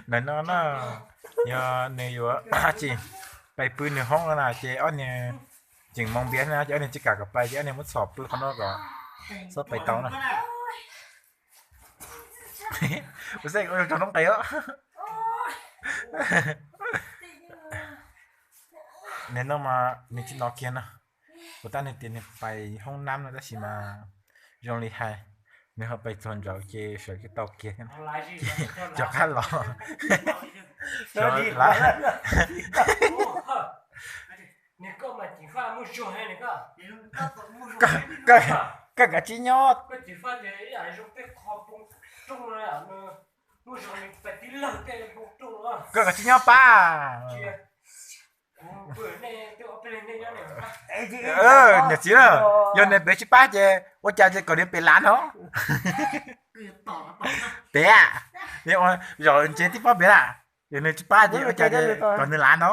Ntawm no na, yog nws yuav tsis pais pw nws hoob no na ces ob niag tseem moo npias na ces ob niag tsis kam kom pais ces ob niag muab txhom pw qhov no kom txhob pais tau na. Ua xeeb ua rau noob qes os. Niag no mas nws tsis no kiag no. Kuv tab nws tias nws pais hoob nab no tab sis mas zoo li hais, nws ho pais txog ntawd ces sawv tsis tau kiag thiab. Cov qab los, cov lav. Koj kav tsij nyob, koj kav tsij nyob pab. Niam txiv na, yog nws pem tsis pab ces ua cas ces kom nws pem lav no. Pem, zaum ntses tib pob pem na, yog nws tsis pab ces ua cas kom nws lav no.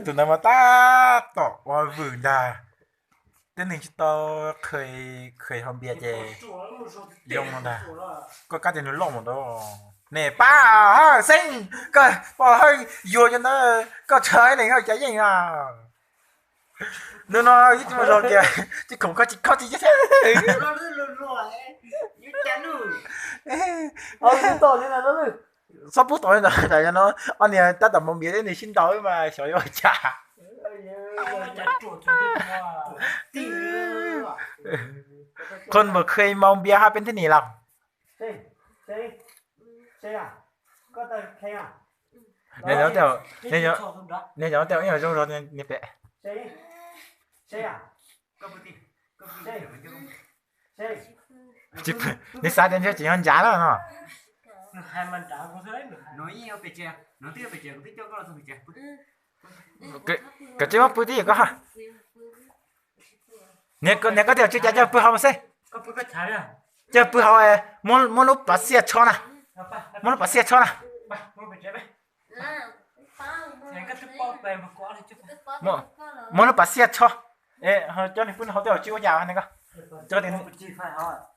Tus ntawd mas tab tom ua vwm ntag, twb neeg tsis tau khaws hau npias ces zoo no ntag. Koj kab tias nws loj mus ntau, niam pab, Xeeb, koj pom hawj yuag cov ntawd koj tshaib lees hawj cas yeej a. Hnub no ib tsis muaj zog tias tsis khoom koj tsis koj tsis txhob pub tom li ntawd, no ob niag tab tom mus npias thiab nws sib ntaus mas xyov yuav ua cas. Qhov npaum kheej mus npias hab peb thiab nim los. Nws cov, nws cov tej ib yam zoo zog niag pem. Nws xav tias ntshe tseem yog ncav lawm no. Kav tsij muab pw tib yam koj ha. Niag koj tias tsis cas coj pw hauv mas xwb. Coj pw hauv, muab lub pas xiaj tsho na. Muab lub pas xiaj tsho na. Muab lub pas xiaj tsho. Coj nws pw hauv tej tsis ua cas ne koj.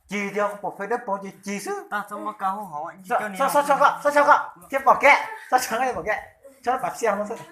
Cig tias pom fej dawb paug ces cig xwb. Txhob tsho koj, txhob tsho koj thiab pom kev, txhob tsho koj pom kev, tsho lub pas xiaj no xwb.